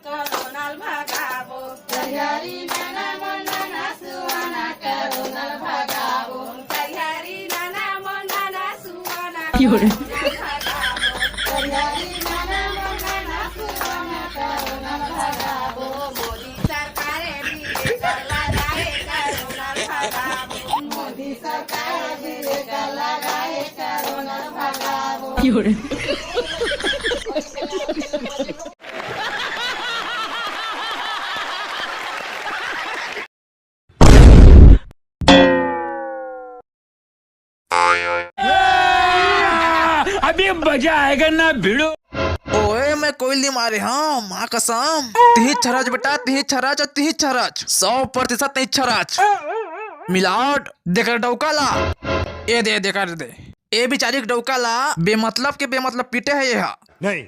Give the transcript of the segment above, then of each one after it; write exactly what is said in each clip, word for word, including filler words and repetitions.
Corona ल भगाबो। करिहारी नाना मोर नाना सुआना, corona ल भगाबो। करिहारी नाना मोर नाना सुआना, करिहारी नाना मोर नाना सुआना, corona ल भगाबो। मोदी सरकार ए भी एकर लगाए, कोरोना ल भगाबो। मोदी सरकार ए भी एकर लगाए, कोरोना ल भगाबो। अभी मजा आएगा ना भिड़ू। ओए, मैं कोई नहीं मारे, हाँ, माँ कसम। तिही छरच बेटा, तिही छरच, तिही छरच, सौ प्रतिशत तिही छरच। मिलावट। देकर डौका ला। ए दे, देकर दे। ए बिचारी के डौका ला बेमतलब के बेमतलब पीटे हे ये हा। नहीं।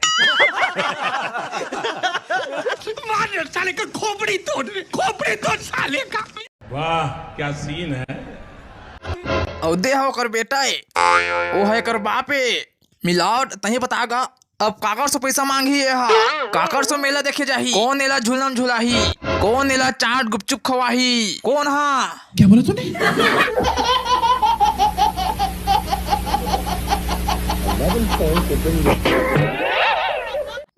मार साले का खोपड़ी तोड़, खोपड़ी तोड़ साले का। वाह, क्या सीन है। अउ दे हा ओकर बेटा ए, ओ हा एकर बाप ए। मिलावट, तही बता गा, अब काकर से पैसा मांगही ये हा? काकर से मेला देखे जाही? कोन एला झूलम झुलाही? कोन एला चाट गुपचुप खवाही? कोन हा? क्या बोला तूने?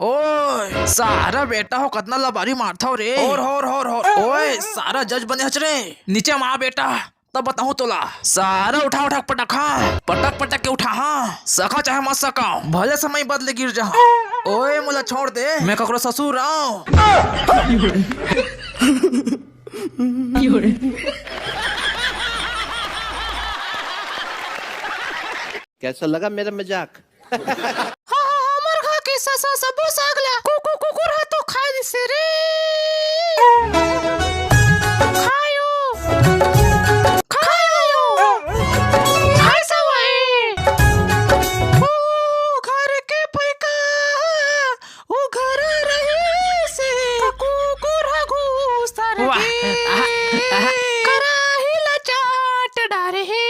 ओए, सारा बेटा हो, कतना लबारी मारथव रे। होर, होर, होर, होर। ओए, सारा जज बने हच रे। नीचे मा बेटा, तब बताहूँ तोला। सारा उठा, उठा के पटक, हाँ। पटक, पटक के उठा, हाँ। सका चाहे मत सका, भले समय बदले गिर जा। ओए, मोला छोड़ दे, मैं ककरो ससुर आंव। कैसा लगा मेरा मजाक? हाँ, हाँ, हमर घर के ससा सबो साग ला कु-, कु-, कुकुर ह तो खाय दिसे रे। खायो, खायो, खाय सवाई। ओ घर के पैका, ओ घर रहिसे, कुकुर ह घुसर वाह। के आहा, आहा। कराही ला चाट डारे हे।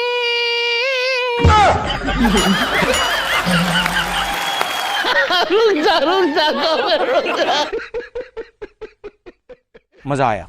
रुक जा, रुक जा, रुक जा। मजा आया।